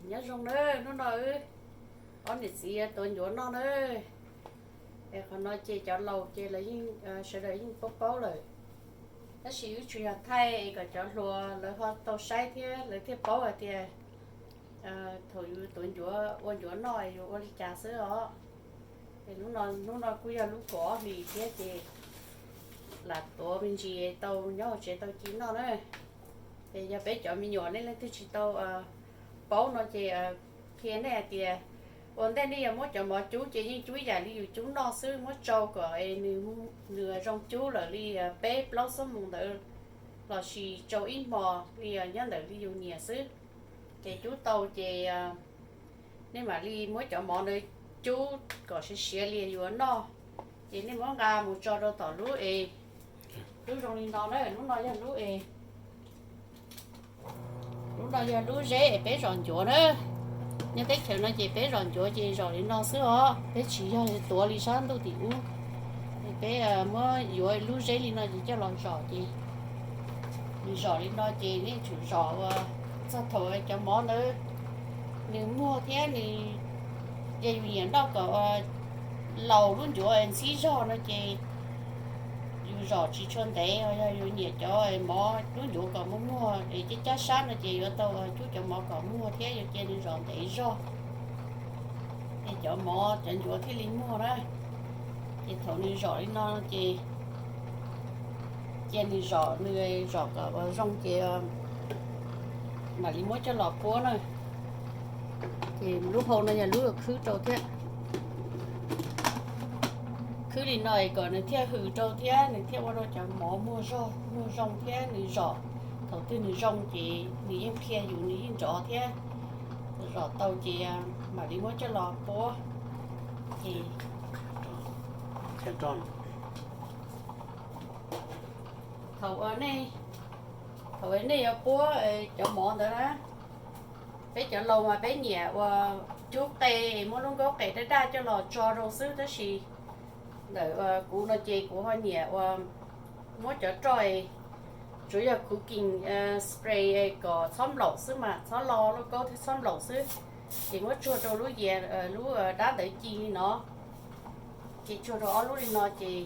Nyob zoo na, hnub no wb ob niam txiv tuav ncuav noj na. Es qhov no ces cov laus ces lawv yeej, sawv daws yeej paub paub lawm. Tab sis wb tsuas yog thaij es kom cov hluas lawv ho tau saib thiab lawv thiaj paub hais tias thaum yus tuav ncuav ua ncuav noj yus ua li cas xwb os. Es hnub no, hnub no kuj yog lub kaum ob hlis thiab ces lam tuav me ntsis tau nyob hauv tsev tau ci noj na. Ces yog peb cov me nyuam nej leej twg tsis tau paub no ces qhia nej hais tias ua ntej nej yuav muab cov mov cub ces yeej cub ib yam li yus cub noj xwb, muab tsau kom nws, nws zoo cub lawm li peb plaub xuab moos ntawd lossis tsau ib hmos li nyob ntawm li yus nyiam xwb. Ces cub tau ces nej mam li muab cov mov ntawd cub kom siav siav li yuav noj. Ces nej muab nqa mus tso rau tom lub es, lub zoo li no na, lub no yog lub es, lub no yog lub zeb es peb zom ncuav na. Nyob teb chaws no ces peb zom ncuav ces zom li no xwb os, peb tsis yog tuav li sab ntuj tim ub. Es peb muab yuav lub zeb li no ces coj los zom ces nws zom li no ces nej tsum zom ua txog thaum cov mov ntawd nws muag thiab nws, yog yus nyiam noj kom laus lub ncuav ntxhib zog no ces yus zom tsis tshua ntev. Yog yus nyiam cov mov lub ncuav kom muag muag es cab cab sab no ces yuav tau cub cov mov kom muag thiab yuav cia nws zom ntev zog es cov mov cov ncuav thiaj li muag na. Ces thaum nws zom li no ces cia nws zom, nws zom kom zoo ces mam li muab coj los puab na. Ces lub hau no yog lub khwb rau thiab. Khwb li no es kom nws thiaj hws rau thiab nws thiaj ua rau cov mov muag zog muag zoo thiab nws zom, thaum twg nws zoo ces nws yeej qhia yus nws yeej nrov thiab. Zom tau ces mam li muab coj los puab. Ces thaum nej, thaum nej yuav puab cov mov ntawd na, peb cov laus mas peb nyiam ua cub qe, muab lub nkaub qe daj daj coj los tso rau xwb, tab sis ntawm kuv no ces kuv ho nyiam ua muab cov roj, tsuav yog cooking spray kom txhob nplaum xwb mas, txhob lo lauj kaub thiab txhob nplaum xwb. Ces muab tsuag rau lub yias, lub dab ntawd ci li no, ces tsuag rau ob lub li no ces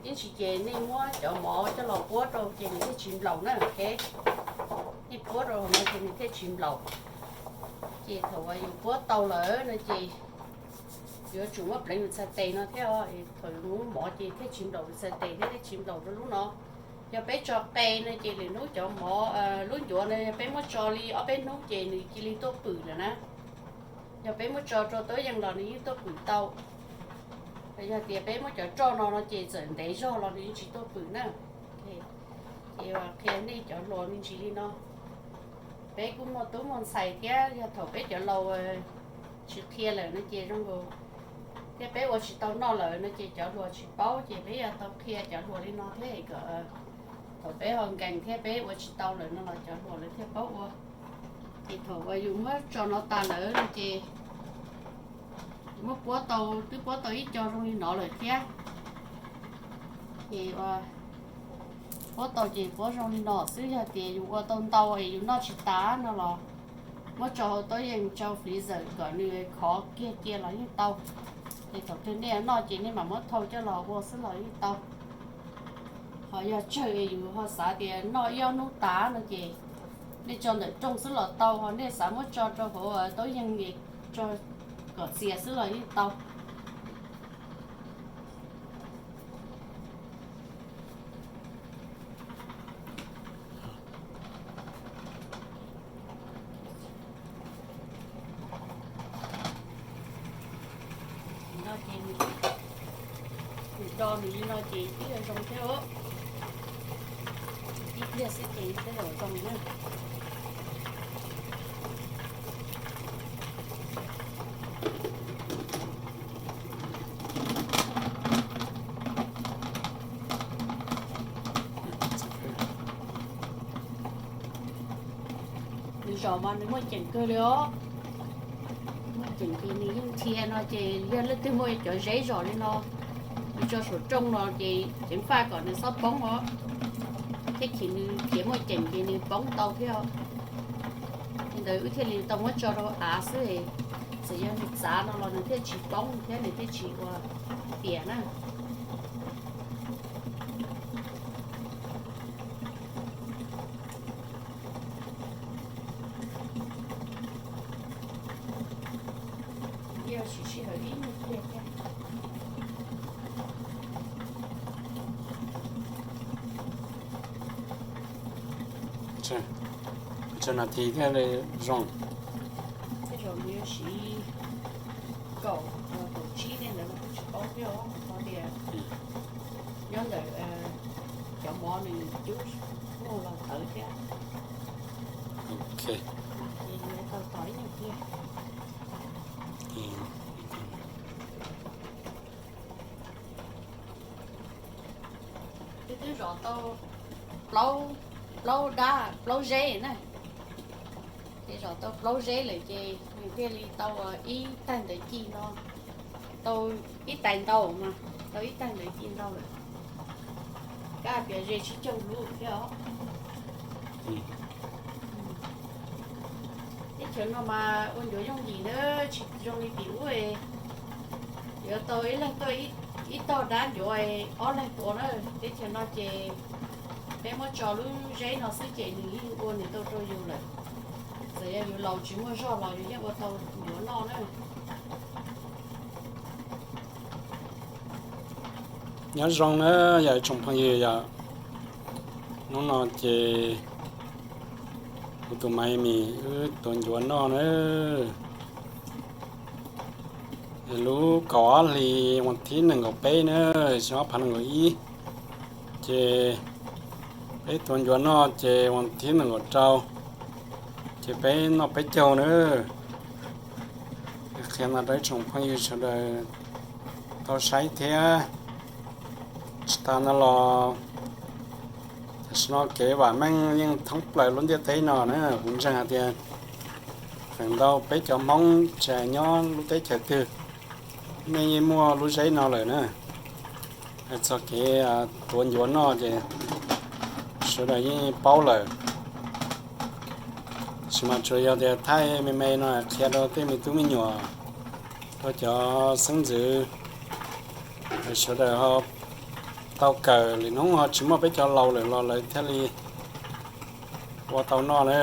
ib ntsis ces nej muab cov mov coj los puab rau ces nws thiaj tsis nplaum na. Nej puab rau no ces nws thiaj tsis nplaum. Ces thaum uas yus puab tau lawm no ces yuav tsum muab pleev yus txhais tes no thiab, thaum yus muab mov ces thiaj tsis nplaum yus txhais tes thiab thiaj tsis nplaum rau lub no. Yog peb tso qe no ces lwm hnub cov mov, lub ncuav no yog peb muab tso li ob peb hnub ces nws cia li tuaj pwm lawm na. Yog peb muab tso rau taub yeej los nws yeej tuaj pwm tau. Yog tias peb muab cov roj no no ces txawm ntev zog los nws yeej tsis tuaj pwm na. Ces qhia nej cov hluas me ntsis li no. Peb kuj muaj tub muaj ntxhais thiab yog thaum peb cov laus tsis qhia lawm no ces zoo nkaus, thiab peb ua tsis tau noj lawm no ces cov hluas tsis paub, ces peb yuav tau qhia cov hluas li no thiab kom thaum peb ho nkees thiab peb ua tsis tau lawm no los cov hluas lawv thiaj paub ua. Ces thaum uas yus muab tso no tas lawm no ces muab puab tau, twb puab tau ib co zoo li no lawm thiab. Ces puab tau ces puab zoo li no xwb, yog tias yus ua tau ntau es yus noj tsis tas no los muab tso hauv taub yeej tsau freezer kom nws khov kiag cia los yeej tau. Ces thaum twg nej noj ces nej mam muab thau coj los ua xwb los yeej tau. Ho yog tsawg es yus ho xav tias noj ib ob hnub tas no ces nej tso ntawm rooj xwb los tau, ho nej xav muab tso rau hauv taub yeej es tso kom txias xwb los yeej tau. No ces nws do nws li no ces twb yog zoo thiab os. Ib pliag xwb ces twb yog zoo na. Nws zom mas nws muaj ceem kawg li os. Muaj ceem kawg, nws yeej nrhia no ces yog leej twg muaj cov zeb zom li no, nws tso saum rooj no ces ceev faj kom nws txhob poob os. Thiab chim nws khiav muaj ceem ces nws poob tau thiab os. Ntawd wb thiaj li tau muab tso rau av xwb, txawm yog nws txav no los nws thiaj tsis poob thiab nws thiaj tsis ua tias na. Sij hawm ib nyuag pliag thiab. Tsawg nas this thiaj li zoo? Tej zaum nws yuav siv kaum, kaum tsib tej ntawd mas kuj tsis paub thiab os, qhov tias nyob ntawm cov mov nws cub muag los tawv thiab. Ces yuav tau tos ib nyuag pliag. Twb twb zom tau plaub, plaub dab plaub zeb na. Ces zom tau plaub zeb lawm ces nws thiaj li tau ib tag ntawd ci no, tau ib tais ntau mas, tau ib tag ntawd ci ntau lawm. Kab piav ze tsis caug lub thiab os. Teb chaws no mas ua ncuav yooj yim na, tsis zoo li tim ub. Yuav tau ib leeg tuaj ib tog dab ncuav ob leeg tua na. Teb chaws no ces peb muab tso lub zeb no xwb ces nws yeej ua nws tau rau yus lawm. Txawm yog yus laus tsis muaj zog los yus yeej ua tau ncuav noj na. Nyob zoo na yom ib tsoom phooj ywg yom. Hnub no ces kuv tus Maiv Mis wb tuav ncuav noj na. Lub kaum ob hlis vas thib nees nkaum peb na, xyoo ob phav nees nkaum ib, ces peb tuav ncuav noj ces vas thib nees nkaum rau ces peb noj peb caug na. Qhia no rau ib tsoom phooj ywg sawv daws tau saib thiab. Tsis tas no los tam sim no kev vam meej yeej thoob plaws lub ntiaj teb no na. Kuv ntseeg hais tias feem ntau peb cov Hmoob tsis hais nyob lub teb chaws twg, nej yeej muaj lub zeb no lawm na. Hais txog kev tuav ncuav noj ces sawv daws yeej paub lawm. Tab sis mas tsuas yog tias thaij me me no qhia rau tej me tub me nyuam, rau cov xeeb ntxwv, sawv daws ho tau kawm, lwm hnub ho tsis muaj peb cov laus lawm los lawv thiaj li ua tau noj na.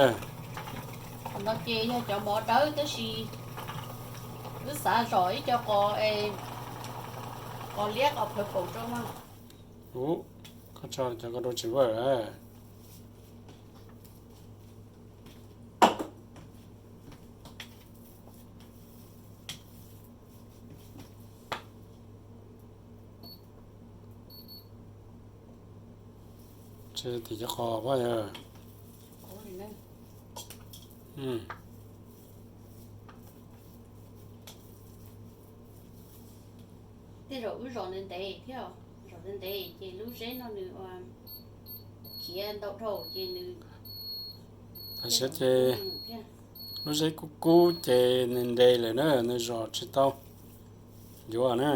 Qhov no ces yog cov mov dawb tab sis wb xav zom ib co qos, qos liab qos purple rau mas. Ub, koj tso cov ko rau tsis vawj. Tsis tim cov qos pob yawg. Tej zaum wb zom ntev ntev thiab, zom ntev ntev ces lub zeb no nws khiav ntau dhau ces nws, tam sim no ces lub zeb kub kub ces nws nres lawm na, nws zom tsis tau ncuav na.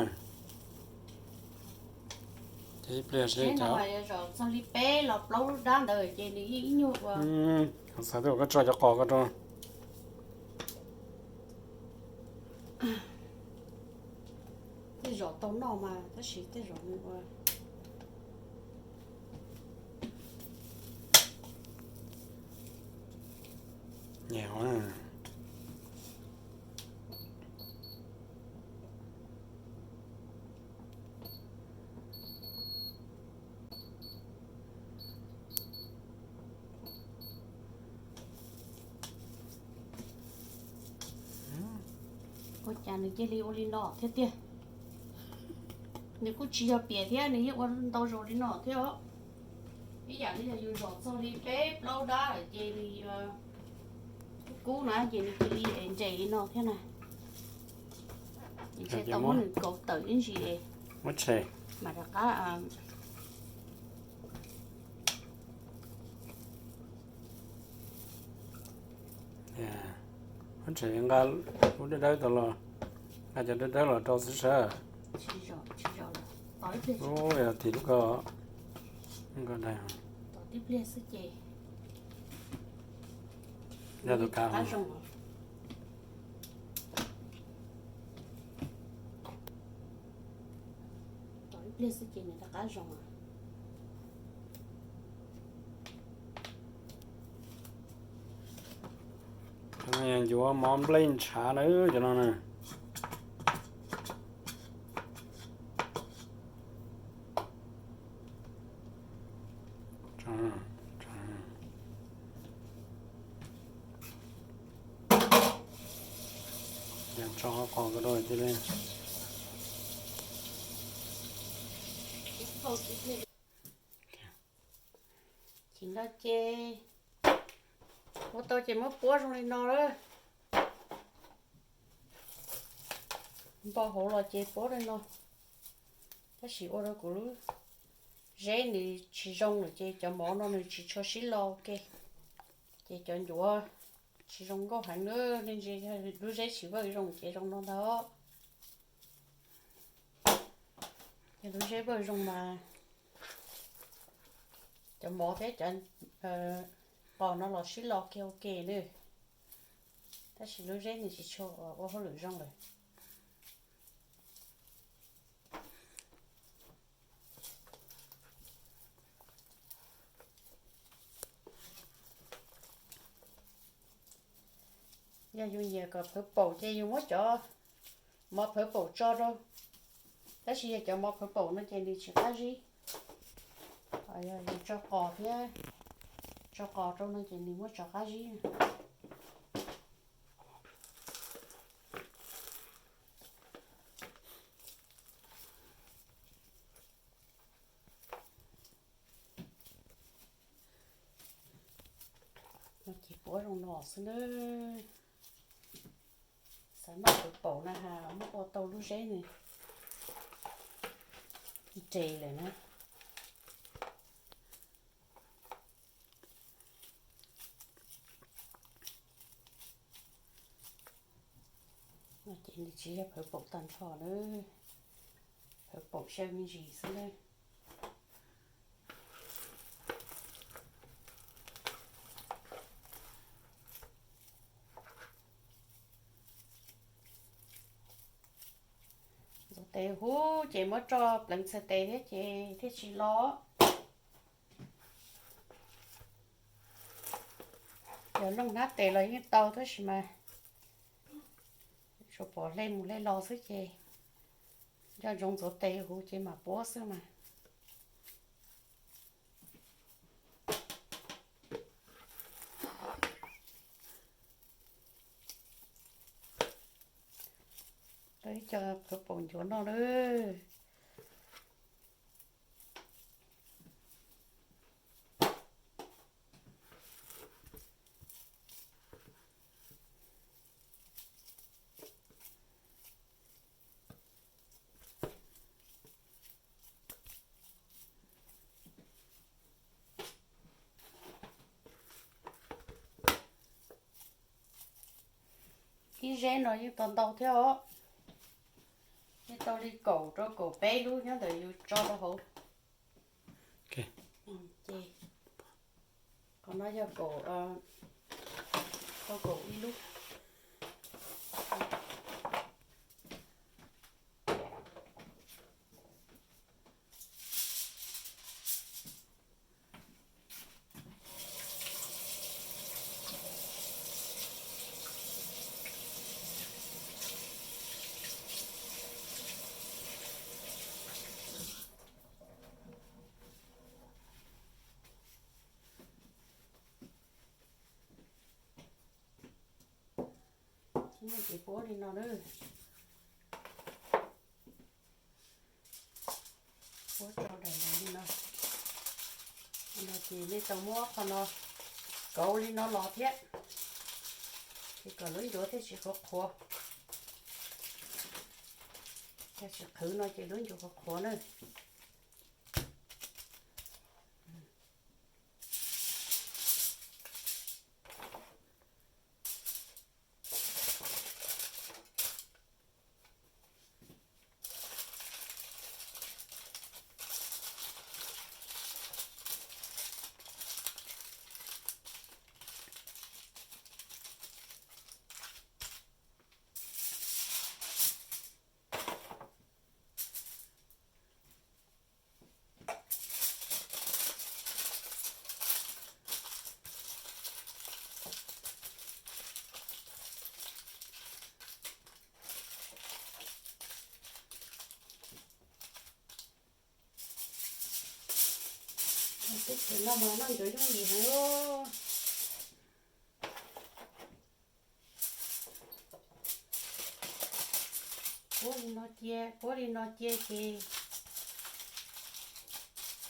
Ces ib pliag seb, zom txog li peb los plaub dab ntawd ces nws yeej ib nyuag ua. Xav tias koj tso cov qos ko rau. Tej zaum tau noj mas tab sis tej zaum nws ua nyem. Ua cas nws cia li ua li no thiab tiag? Nws kuj tsis yog piam thiab, nws yeej ua ntau zaus li no thiab os. Ib yam li yog yus zom txog li peb plaub dab lawm ces nws kub kub na ces nws cia li nres li no thiab na. Ces tau muab nws kauv tawm ib ntsis es mam rov qab. Muab tshem nqa lub dawb dawb tau los, nqa cov dawb dawb los rau xwb sab. Ub, yog tim lub ko, ko daig. Tus qab zoo. Tos ib pliag xwb ces nws rov qab zoo. Ncuav mov nplej ntshav na cov no na. Tso qos ko rau cia li. Chim no ces ua tau ces muab puab zoo li no lawm. Npo hauv los ces puab li no. Tab sis ua rau kuv lub zeb nws tsis zoo lawm ces cov mov no nws tsis tshua sib lo ua ke. Ces cov ncuav tsis zoo nkauj heev na, nej ntsia lub zeb tsis vawj zoo ces zoo no ntag. Yog lub zeb vawj zoo mas cov mov thiab cov qos no los sib lo kiag ua ke na. Tab sis lub zeb nws tsis tshua ua hauj lwm zoo lawm. Yog yus nyiam kom phawv paum ces yus muab cov mov phawv paum tso rau. Tab sis yog cov mov phawv paum no ces nws tsis qab zib. Yog yus tso qos thiab, tso qos rau no ces nws muab tso qab zib. No ces puab zoo no xwb na. Xav noj phawv paum na has muab ua tau lub zeb nws res lawm na. No ces nws tsis yog phawv paum tag nrho na, phawv paum xyaw me ntsis xwb na. Ntxuav tes huv ces muab tso pleev txhais tes thiab ces thiaj tsis lo. Yog looj hnab tes los yeej tau tab sis mas tsuas pom hle mus hle los xwb ces nco ntsoov ntxuav tes huv ces mam puab xwb mas. Tau ib co phawv paum ncuav no lawm. Ib zeb no yeej tau ntau thiab os. Yeej tau li kaum rau kaum peb lub nyob ntawm yus tso rau hauv. Ces qhov no yog kaum, tau kaum ib lub. Ces puab li no na. Puab tso daim li no. No ces nej tau muab qhov no kauv li no los thiab, ces kom lub ncuav thiaj tsis qhuav qhuav. Yog tsis qhwv no ces lub ncuav qhuav qhuav na. Teb chaws no mas noj ntsuav yooj yim heev. Puab li no cia, puab li no cia ces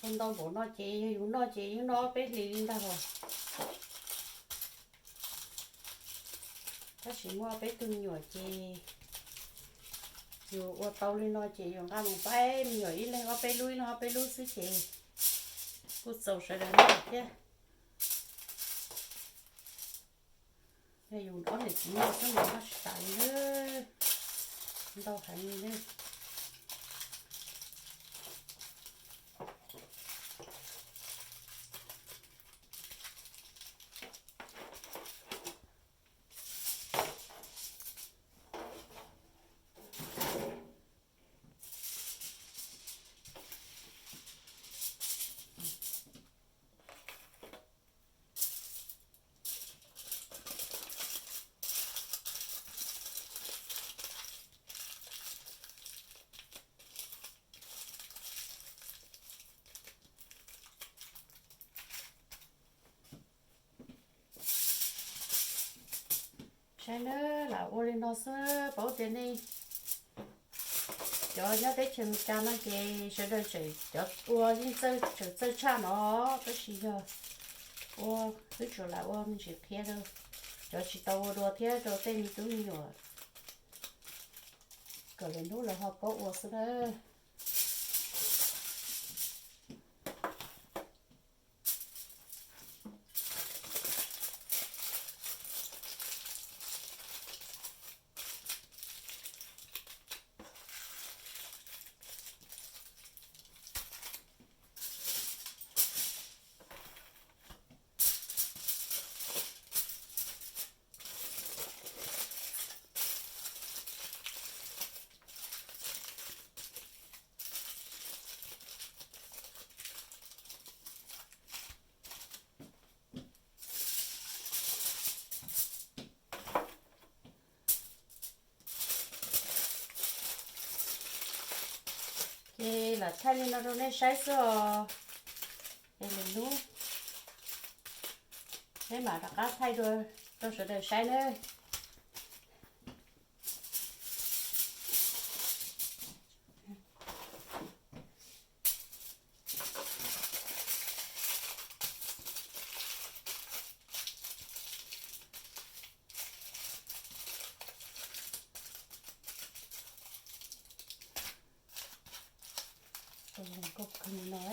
ua ntau npaum no ces yog yus noj ces yeej noj ob peb hlis li ntag os. Tab sis muaj peb tug me nyuam ces yus ua tau li no ces yus nqa mus faib me nyuam ib leeg ob peb lub ib leeg ob peb lub xwb ces kuj txaus sawv daws noj thiab. Yog yus ob niam txiv noj xwb mas noj tsis tas li, ntau heev li na. Saib nawb, lam ua li no xwb, paub tias nej cov nyob teb chaws Amelikas no ces sawv daws tseem cov ua yeej txawj, tseem txawj tshaj no, tab sis yog ua wb tsuas lam ua me ntsis qhia rau cov tsis tau ua dua thiab rau tej me tub me nyuam kom lwm hnub lawv ho paub ua xwb nawb. Ces lam thaij li no rau nej saib xwb os. Ces lwm hnub peb mam rov qab thaij dua rau sawv daws saib nawb. Tus zoo nkauj kawg li no.